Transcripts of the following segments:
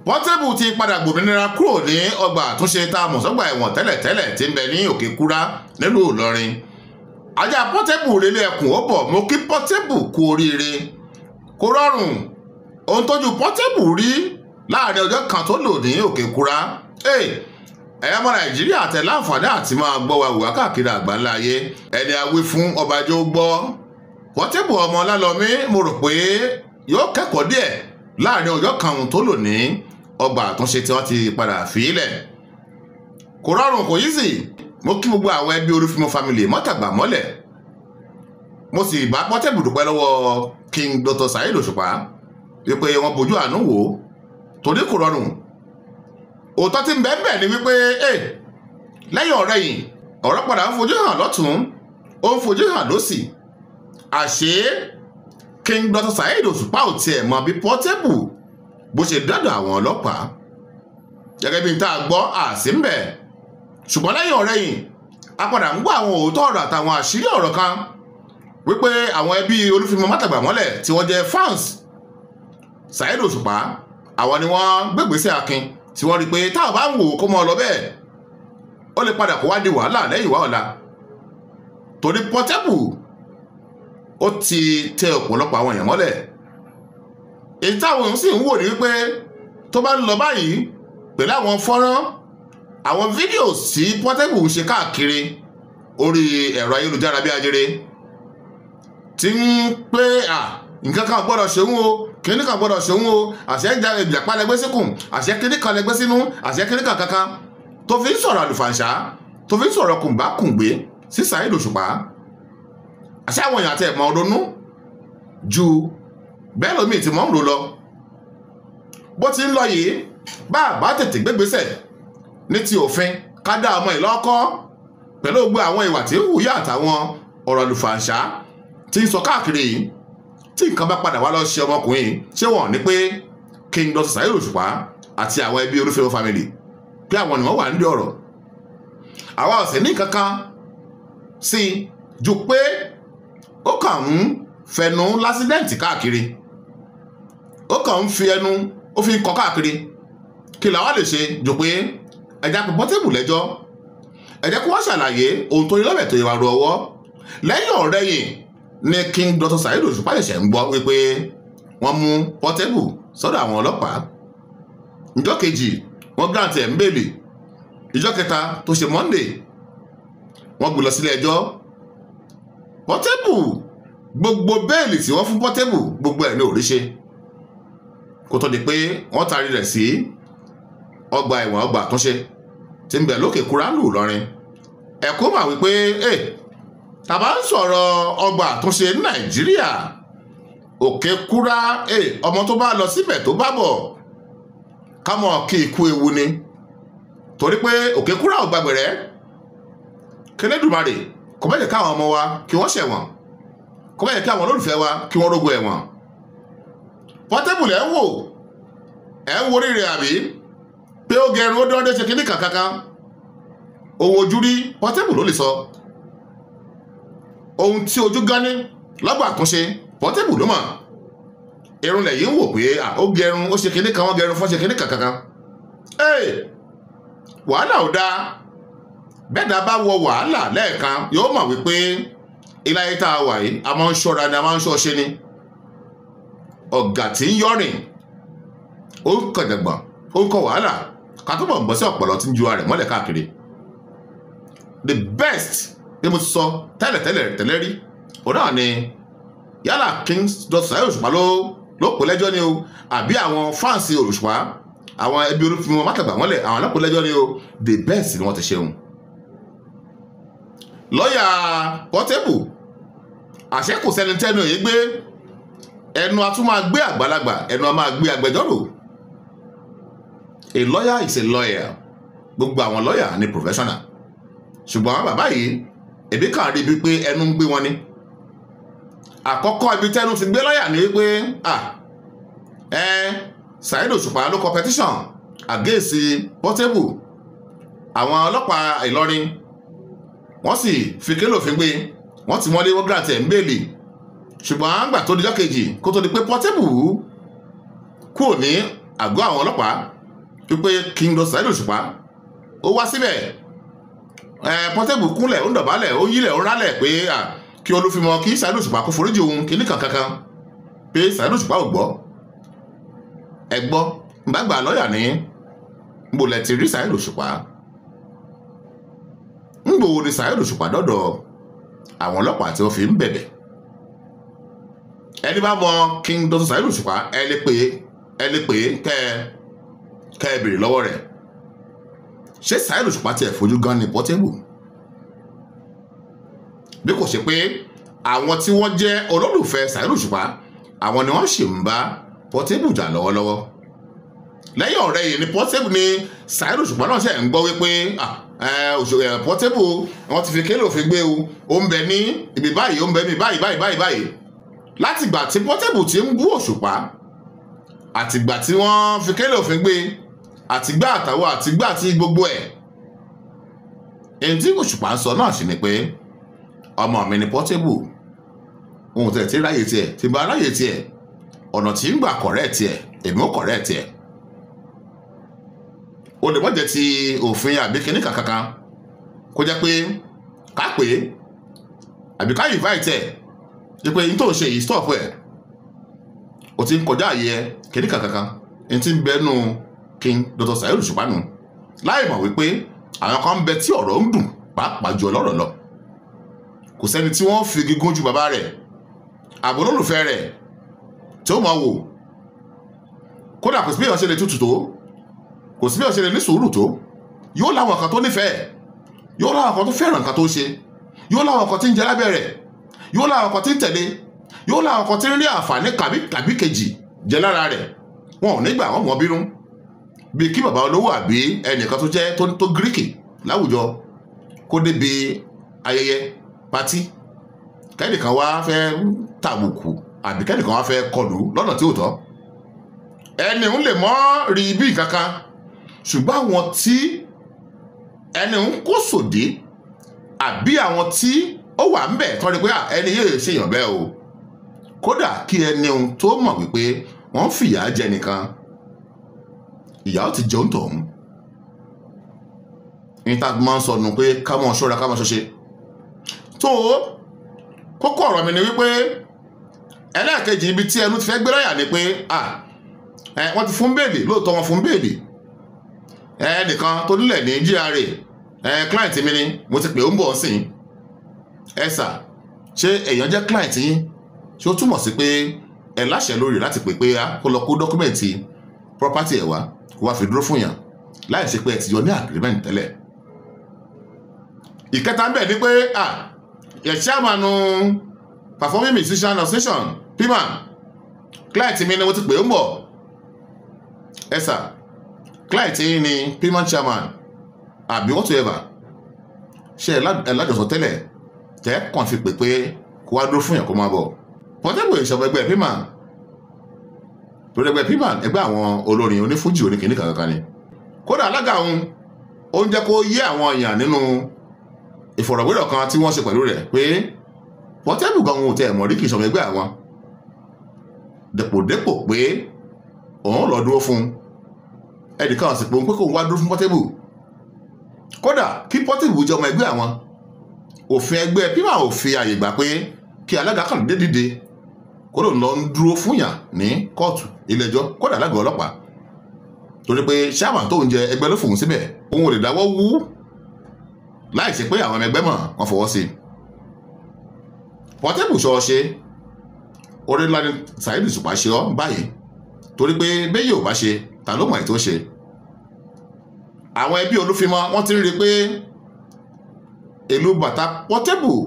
Portable ti padà gbòmìnira kúrò ní ọgbà àtúnṣe tá a mọ̀ sọ́gbà ẹ̀wọ̀n tẹ́lẹ̀tẹ́lẹ̀ tí ń bẹ ní Òkè Kúrá nílùú Ìlọrin. Ajá Portable relé ẹkùn ó bọ̀, mo kí Portable kú oríire. Kò rọrùn ohun tójú Portable rí láàrin ọjọ́ kan tó lò ní Òkè Kúrá. Ẹ̀yà ọmọ Nàìjíríà tẹ láǹfààní àti máa gbọ́ wa wùwá káàkiri àgbáńlá ayé. Ẹni awí fún ọba jó gbọ́. Portable ọmọ Ọlálọmí, mo rò pé yóò kẹ́kọ̀ọ́ díẹ̀ láàrin ọjọ́ kan tó lò ní ọgbà àtúnṣe tí wọ́n ti padà fi ilẹ̀. Kò rọrùn, kò yí sì. Mo kí gbogbo àwọn ẹbí Olúfimọ́ family mọ́tàgbà mọ́lẹ̀. Mo sì bá Portable dúpẹ́ lọ́wọ́ King Dr. Saheed Òṣùpá wípé wọ́n bójú àánú wò ó, torí kò rọrùn. Òótọ́ tí ń bẹ ńbẹ̀ ni wípé lẹ́yìn ọ̀rẹ́ yìí ọ̀rọ̀ padà ń fojú hàn lọ́tún, ó ń fojú hàn lósì. Àṣé King Dr. Saheed Òṣùpá ò tiẹ̀ mọ bí Portable bó ṣe dọ́dọ̀ àwọn ọlọ́pàá. Gẹ́gẹ́ bí n tá a gbọ́ àsí ń bẹ̀. Ṣùgbọ́n lẹ́yìn ọ̀rẹ́ yìí a padà ń gbọ́ àwọn òótọ́ ọ̀rọ̀ àtàwọn àṣírí ọ̀rọ̀ kan wípé àwọn ẹbí Olúfimọ́ mátàgbà mọ́lẹ̀ tí wọ́n jẹ́ fans Saheed Òṣùpá, àwọn ni wọ́n gbégbèsè akin tí wọ́n rí pé táwọn bá ń wò ó kó mọ́ ọ lọ bẹ́ẹ̀, ó lè padà kó wá di wàhálà lẹ́yìn wá ọ̀la. Torí Portable ó ti tẹ ọ̀pọ̀lọpọ̀ àwọn èèyàn mọ́lẹ̀. Èyí táwọn sì ń wò ní wípé tó bá ń lọ báyìí pẹ̀lú àwọn fọ́nrán, àwọn fídíò tí Portable ń ṣe káàkiri orí ẹ̀rọ ayélujára bí ajere tí ń pé nǹkan kan gbọ́dọ̀ ṣeun o, kíní kan gbọ́dọ̀ ṣeun o, àṣẹ ìjàpá lẹgbẹ́ síkùn, àṣẹ kíní kan lẹgbẹ́ sínú, àṣẹ kíní kan kankan, tó fi ń sọ̀rọ̀ àlùfàǹṣá, tó fi ń sọ̀rọ̀ kùnbákùngbé sí Saheed Òṣùpá. Àṣẹ àwọn èèyàn àti ẹ̀mọ́ ronú ju bẹ́ẹ̀ lómi tí mò ń rò lọ. Bó ti ń lọ yìí, bá a bá tètè gbégbésẹ̀ ní ti òfin ká dá ọmọ ìlọ́kọ́ pẹ̀lú gbogbo àwọn ìwà tí ń hùyà àtàwọn ọ̀rọ̀ àlùfàǹṣá tí ń sọ káàkiri yìí, tí nǹkan bá padà wá lọ ṣe ọmọkùnrin, ṣé wọ́n ní pé King Dr. Saheed Òṣùpá àti àwọn ẹbí Olúfimọ́ family pé àwọn ni wọ́n wà nídìí ọ̀rọ̀. Àwa ò sì ní kankan sí ju pé ó kàn ń fẹnu lásídẹ̀ǹtì káàkiri, ó kàn ń fi ẹnu ó fi ń kọ káàkiri. Kí làwa lè ṣe ju pé ẹja pé Portable lẹ́jọ́, ẹ jẹ́ kó wá ṣàlàyé ohun tó ní lọ́bẹ̀ tó yẹ wá ro ọwọ́. Lẹ́yìn ọ̀rẹ́yìn ni King Dr. Saheed Òṣùpá ṣẹ̀ṣẹ̀ ń gbọ́ wípé wọ́n mú Portable sọ́dọ̀ àwọn ọlọ́pàá. Ìjọ́ kejì wọ́n grant ẹ̀ ń bèèlì. Ìjọ́ kẹta tó ṣe Monday wọ́n gbé lọ sílé ẹjọ́. Portable gbogbo bẹ́ẹ̀lì tí wọ́n fún Portable gbogbo ẹ̀ ní òrí ṣe kó tó di pé wọ́n taari rẹ̀ sí ọgbà ẹ̀wọ̀n ọgbà àtúnṣe tí ń bẹ lókè Kúrá nílùú Ìlọrin. Ẹ̀kọ́ mà wípé tàbá ń sọ̀rọ̀ ọgbà àtúnṣe ní Nàìjíríà, Òkè Kúrá, ọmọ tó bá lọ síbẹ̀ tó bá bọ̀ ká mọ̀ kí ikú ewu ni, torí pé Òkè Kúrá ò gbàgbẹ̀rẹ̀. Kélédùmarè kò má jẹ́ káwọn ọmọ wa kí wọ́n ṣẹ̀wọ̀n, kò má jẹ́ kí àwọn olólùfẹ́ wa kí wọ́n rógo ẹ̀wọ̀n. Portable ẹ̀ ń wò, ẹ̀ ń worí rẹ̀ àbí pé ó gẹrun ó dán dé ṣe kíní kankan, ohun ojú rí Portable ló lè sọ. Ohun tí ojú gán ní lọ́gbà àtúnṣe Portable ló mọ̀. Irun lẹ̀ yìí ń wò pé ó gẹrun ó ṣe kíní kan, wọ́n gẹrun fún ṣe kíní kankan. Wàhálà ò dáa. Bẹ́ẹ̀ dá bá wọ wàhálà lẹ́ẹ̀kan yóò mọ̀ wípé ilé ayé tá a wà yìí a máa ń ṣọ́ra ni, a máa ń ṣọ́ ṣe ni. Ọ̀gá tí ń yọrìn ó ń kọ̀jọ̀gbọ̀n, ó ń kọ wàhálà ká tó bọ̀ ń bọ́ sí ọ̀pọ̀lọ́ tí ń ju ara rẹ̀ mọ́lẹ̀ káàkiri. The best bí mo ti sọ tẹ́lẹ̀tẹ́lẹ̀ tẹ́lẹ̀ rí, òun náà ni yálà King Dr. Saheed Òṣùpá ló pè lẹ́jọ́ ni o, àbí àwọn fáǹsì Òṣùpá, àwọn ẹbí Olúfimọ́ mátàgbà mọ́lẹ̀, àwọn ló pè lẹ́jọ́ ni o. The best ni wọ́n ti ṣeun. Lọ́yà Portable, àṣẹ kò sẹ́ni tẹ́nu èyí gbé, ẹnu a tún máa gbé àgbàlagbà, ẹnu a máa gbé agbẹjọ́rò. A lawyer is a lawyer. Gbogbo àwọn lawyer ni professional. Ṣùgbọ́n bàbá yìí èmi kàn rí bíi pé ẹnu ń gbé wọn ni. Àkọ́kọ́ ibi tẹ́nu ti gbé lọ́yà ni wípé Saheed Òṣùpá ló kọ petition against Portable. Àwọn ọlọ́pàá Ìlọrin wọ́n sì fi kélé òfin gbé, wọ́n ti mọ́lé, wọ́n grant ẹ̀ ń bèèlì. Ṣùgbọ́n àgbà tó dijọ́ kejì kó tó di pé Portable kúrò ní àgọ́ àwọn ọlọ́pàá wípé King Dr. Saheed Òṣùpá ó wá síbẹ̀. Portable kúnlẹ̀, ó ń dọ̀bálẹ̀, ó ń yílẹ̀, ó ń rálẹ̀ pé kí Olúfimọ, kí Saheed Òṣùpá kó foríjì òun kíní kankan, pé Saheed Òṣùpá ò gbọ́. Ẹ gbọ́, gbàgbà lọ́ọ̀yà ní nbò lẹ ti rí Saheed Òṣùpá, ngbò wo ni Saheed Òṣùpá dọ́dọ̀ àwọn ọlọ́pàá tí wọ́n fi ń bẹ̀bẹ̀? Ẹni bá mọ King Dr. Saheed Òṣùpá, ẹ lè pè é, ẹ lè pè é kẹ́ ẹ béèrè lọ́wọ́ rẹ̀. Ṣé Saheed Òṣùpá tiẹ̀ fojú gan ni Portable? Bí kò ṣe pé àwọn tí wọ́n jẹ́ olólùfẹ́ Saheed Òṣùpá, àwọn ni wọ́n sì ń bá Portable jà lọ́wọ́lọ́wọ́. Lẹ́yìn ọ̀rẹ́ yìí ni Portable ni Saheed Òṣùpá náà ṣe ń gbọ́ wípé Portable wọ́n ti fi kélé òfin gbé o, ó ń bẹ ní ibi báyìí, ó ń bẹ ní báyìí báyìí báyìí báyìí. Látìgbà tí Portable ti ń bú Òṣùpá, àtìgbà tí wọ́n fi kélé òfin gbé, àtìgbà àtàwọn àtìgbà àti gbogbo ẹ̀, èyí tí Òṣùpá ń sọ náà sì ni pé ọmọ mi ni Portable, òun tẹ̀ tí ráyè tiẹ̀, tí bá ráyè tiẹ̀, ọ̀nà tí ń gbà kọ̀rẹ́ tiẹ̀, èmi ò kọ̀rẹ́ tiẹ̀. O lè mọ̀jẹ̀ ti òfin àbí kíní kankan, kó jẹ́ pé ká pè é àbí ká invite ẹ̀ pé n tó ń ṣe yìí, stop ẹ̀, o ti ń kọjá àyè ẹ, kíní kankan n ti ń bẹnu King Dr. Saheed Òṣùpá nù, láì mọ̀ wípé àwọn kan ń bẹ tí ọ̀rọ̀ ń dùn pàápàá ju ọlọ́rọ̀ lọ. Kò sẹ́ni tí wọ́n fi gígùn ju bàbá rẹ̀ àbò olólùfẹ́ rẹ̀ tí ó máa wò. Kódà kò sí bí èèyàn ṣe lè tutù tó, kò sí bí èèyàn ṣe lè ní sùúrù tó, yóò láwọn kan tó nífẹ̀ẹ́, yóò láwọn kan tó fẹ́ràn nǹkan tó ṣe, yóò láwọn kan tí ń jẹ lábẹ́ rẹ̀, yóò láwọn kan tí ń tẹ̀lé, yóò láwọn kan tí ń rí àǹfààní kàbí kejì jẹ lára rẹ̀. Wọn ò ní gbà, wọ́n mọ̀ bínú bí kí bàbá olówó àbí ẹnìkan tó jẹ́ tó gíríkì láwùjọ kó débi ayẹyẹ patí, kẹ́nìkan wá fẹ́ tàbùkù àbí kẹ́nìkan wá fẹ́ kọlù lọ́nà tí ò tọ́. Ẹni ń lè mọ́ rí bí kankan, ṣùgbọ́n àwọn tí ẹni ń kó sòdí àbí àwọn tí ó wà ń bẹ̀ tọ́ ni pé ẹni yóò ṣèyàn bẹ́ẹ̀ o. Kódà kí ẹni ń tó mọ̀ wípé wọ́n fìyà jẹ nìkan, ìyà ó ti jẹun tọ̀hún. Níta máa ń sọnù pé ká mọ̀ ṣọ́ra, ká mọ̀ ṣọ́ṣe. Tó kókó ọ̀rọ̀ mi ni wípé ẹlẹ́ẹ̀kejì ibi tí ẹnu ti fẹ́ gbé lọ́yà ni pé wọ́n ti fún bẹ́ẹ̀lì, lóòótọ́ wọ́n fún bẹ́ẹ̀lì. Ẹnìkan tó nílẹ̀ ní GRA, client mi ni, mo ti pè ó ń bọ̀ sí i. Ẹ sà, ṣé èèyàn jẹ́ client yín? Ṣé ó túmọ̀ sí pé ẹ láṣẹ lórí láti pè pé kó lọ kó document property ẹ̀ wá, kó wá fi dúró fún yàn láì ṣe pé ẹ ti yọ ní agreement tẹ́lẹ̀? Ìkẹta ń bẹ̀ ni pé chairman Performing Musician Association, PMAN, client mi ni, mo ti pè ó ń bọ̀. Ẹ sà, client yín ni PMAN chairman àbí whatsoever, ṣé ẹ lájọsọ tẹ́lẹ̀ tẹ́ kàn fi pè pé kó wá dúró fún yàn kó máa bọ̀? Portable ìṣọ̀bọ̀ ẹgbẹ́ PMAN, torí ẹgbẹ́ PMAN ẹgbẹ́ àwọn olórin onífújì oníkìní kankan ni. Kódà alága òun ó ń jẹ́ kó yé àwọn èèyàn nínú ìfọ̀rọ̀wérọ̀ kan tí wọ́n ṣe pẹ̀lú rẹ̀ pé Portable gan òun tẹ̀ mọ̀ rí, kì í ṣọmọ ẹgbẹ́ àwọn, dépòdépò pé òun lọ dúró fún ẹnìkan sì pé òun pé kóun wá dúró fún Portable. Kódà kí Portable jẹ́ ọmọ ẹgbẹ́ àwọn, òfin ẹgbẹ́ PMAN ò fi àyè gbà pé kí alága kan dé dìde kó lóun lọ ń dúró fún yàn ní kóòtù ilé ẹjọ́, kódà alága ọlọ́pàá, torí pé chairman tó ń jẹ ẹgbẹ́ ló fòun síbẹ̀, òun ò lè dáwọ́ wú láì ṣe pé àwọn ẹgbẹ́ mọ̀ wọ́n fọwọ́ sí i. Portable sọ ṣe orí ńlá ni Saheed Òṣùpá ṣe ọ́ báyìí, torí pé bẹ́ẹ̀ yóò bá ṣe, ta ló mọ̀ èyí tó ṣe? Àwọn ẹbí Olúfimọ wọ́n ti ń rí i pé ìlú bàtà Portable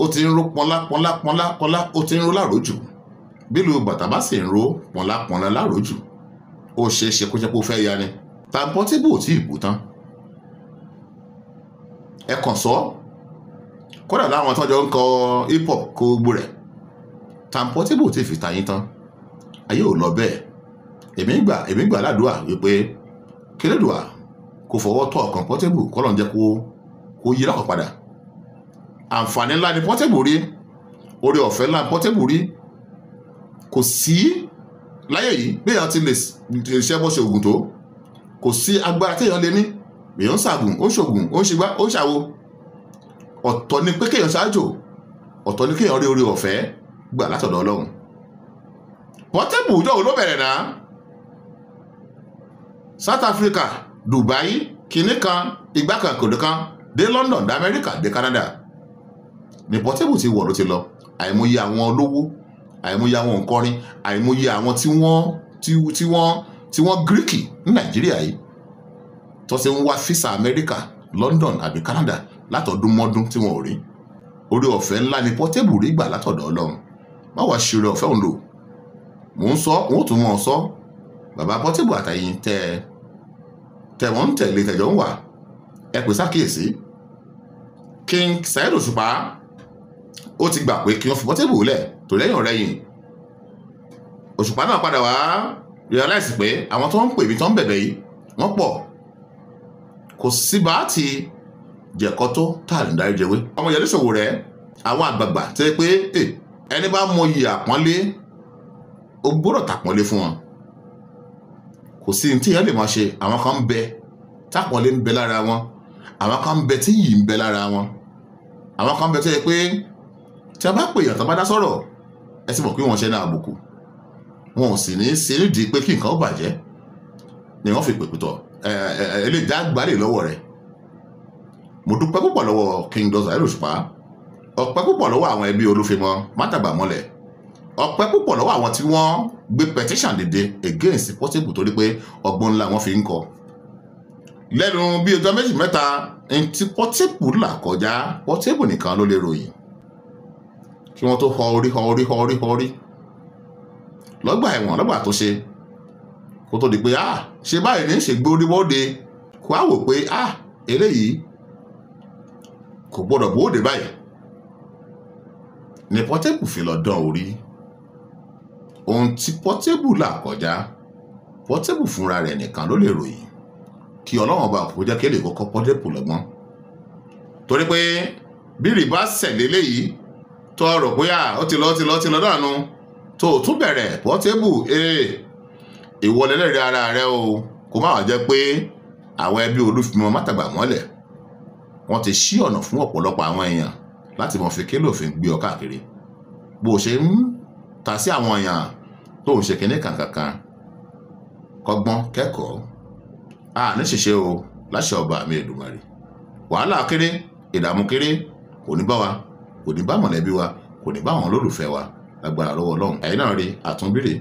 ó ti ń ró pọnlá pọnlá pọnlá pọnlá, ó ti ń ró lárójù. Bí ìlú bàtà bá sì ń ró pọnlá pọnlá lárójù, ó ṣeé ṣe kó jẹ́ pé ó fẹ́ ya ni. Ta Portable ò tí ì bù tán, ẹ kàn sọ. Kódà láwọn tọ́jọ́ ń kọ hip hop kó gbogbo rẹ̀, ta Portable ò tí ì fi ta yín tán. Ayé ò lọ bẹ́ẹ̀. Èmi gbà ládùúà wípé kílódùà kò fọwọ́ tọ́ ọkàn Portable, kọ́ lọ́n jẹ́ kó yí lọ́kàn padà. Àǹfààní ńlá ni Portable rí, orí ọ̀fẹ́ ńlá ni Portable rí. Kò sí Láyé yìí béèyàn ti lè ṣe bó ṣe ògùn tó, kò sí agbára téèyàn lè ní. Èèyàn ń ṣàgùn, ó ń ṣògùn, ó ń ṣègbà, ó ń ṣàwo. Ọ̀tọ̀ ni pé kéèyàn ṣáájò, ọ̀tọ̀ ni kéèyàn rí oore ọ̀fẹ́ gbà látọ̀dọ̀ Ọlọ́run. Portable jọ ló bẹ̀rẹ̀ náà. South Africa, Dubai, kìnní kan, ìgbà kan kòdó kan, dé London, dé Amẹ́ríkà, dé Canada ní Portable ti wọ̀ ló ti lọ. Àìmọye àwọn olówó, àìmọye àwọn òǹkọrin, àìmọye àwọn tí wọ́n gíríkì ní Nàìjíríà yìí tó ṣe ń wá físà Amẹ́ríkà, London àbí Canada látọdún mọ́dún tí wọn ò rí. Orí ọ̀fẹ́ ńlá ni Portable rí gbà látọ̀dọ̀ Ọlọ́run. Má wàá ṣe orí ọ̀fẹ́ òun lò. Mò ń sọ, òun ò tún mọ̀ ọ́ sọ. Bàbá Portable àtàyìn tẹ wọ́n ń tẹ̀lé tẹ̀jọ́ ń wà, ẹ pè sákìyèsí. King Saheed Òṣùpá ó ti gbà pé kí wọ́n fi Portable lẹ̀ tó lẹ́yìn ọ̀rẹ́yìn. Òṣùpá náà padà wá realize pé àwọn tó ń pè mí tó ń bẹ̀bẹ̀ yìí wọ́n pọ̀, kò sí bá ti jẹ̀kọ́ tó tá à ń darí jẹwé. Ọmọ ìyá oníṣòwò rẹ̀, àwọn àgbààgbà tẹ́ pé ẹni bá mọyì àpọ́nlé ó gbọ́dọ̀ tàpọ́nlé fún wọn. Kò sí ní tí èèyàn lè máa ṣe. Àwọn kan ń bẹ tápọ́nlé ń bẹ lára wọn, àwọn kan ń bẹ tí yìí ń bẹ lára wọn, àwọn kan ń bẹ tẹ́ pé tí a bá pè èèyàn tó bá dá sọ̀rọ̀ ẹ sì mọ̀ pé wọ́n ṣe ní àbùkù, wọn ò sì ní ṣe nídìí pé kí nǹkan ó bàjẹ́ ni wọ́n fi pèpè tọ̀ ẹ lè dá gbálẹ̀ lọ́wọ́ rẹ̀. Mo dúpẹ́ púpọ̀ lọ́wọ́ King Saheed Òṣùpá, ọpẹ́ púpọ̀ lọ́wọ́ àwọn ẹbí Olúfimọ́ Mátàgbàmọ́lẹ̀, ọpẹ́ púpọ̀ lọ́wọ́ àwọn tí wọ́n gbé petition dìde against Portable torí pé ọgbọ́n ńlá wọn fi ń kọ. Lẹ́nu bí ọjọ́ méjì mẹ́ta ní tí Portable là kọjá, Portable nìkan ló lè ròyìn kí wọ́n tó họ orí họ orí họ orí họ orí lọ́gbà ẹ̀wọ̀n lọ́gbà tó ṣe kó tó di pé ṣe báyìí ní ṣe gbé orí bóde, kó á wò pé eléyìí kò gbọ́dọ̀ bóde báyìí ní Portable fi lọ dán orí. Ohun tí Portable là kọjá, Portable fúnra rẹ̀ nìkan ló lè ròyìn. Kí Ọlọ́run ọba kò jẹ́ kí lè kọ́kọ́ Portable lọ́gbọ́n, torí pé bí rìbá ṣẹ̀lẹ̀ léyìí tó rò pé ó ti lọ ó ti lọ ó ti lọ dànù tó o tún bẹ̀rẹ̀ Portable ìwọlé lẹ́rìí ara rẹ o, kó má wàá jẹ́ pé àwọn ẹbí Olúfimọ́ Mátàgbàmọ́lẹ̀ wọ́n ti ṣí ọ̀nà fún ọ̀pọ̀lọpọ̀ àwọn èèyàn láti mọ̀ fi kélé òfin gbé ọ káàkiri. Bó o ṣe ń ta sí àwọn èèyàn tó ń ṣe kinní kankankan, kọ́gbọ́n kẹ́kọ̀ọ́ ní ṣìṣe o láṣẹ ọba mi Èdùmàrè. Wàhálà kéré, ìdààmú kéré kò ní bá wa, kò ní bá mọ̀lẹ́bí wa, kò ní bá àwọn olólùfẹ́ wa lágbára lọ́wọ́ Ọlọ́run. Ẹ̀yin náà rí àtúnbíre.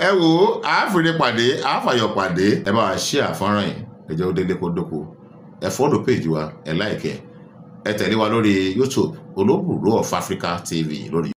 Ẹ wo àáfìrí pàdé, àáfàyọ̀ pàdé. Ẹ bá wa ṣí àfọ́nrán yìí, ẹ jẹ́ ó délé kó dóko. Ẹ fọ́lọ̀ péjì wa, ẹ láìkẹ́, ẹ tẹ̀lé wa lórí YouTube Olóbùrò of Africa TV lórí.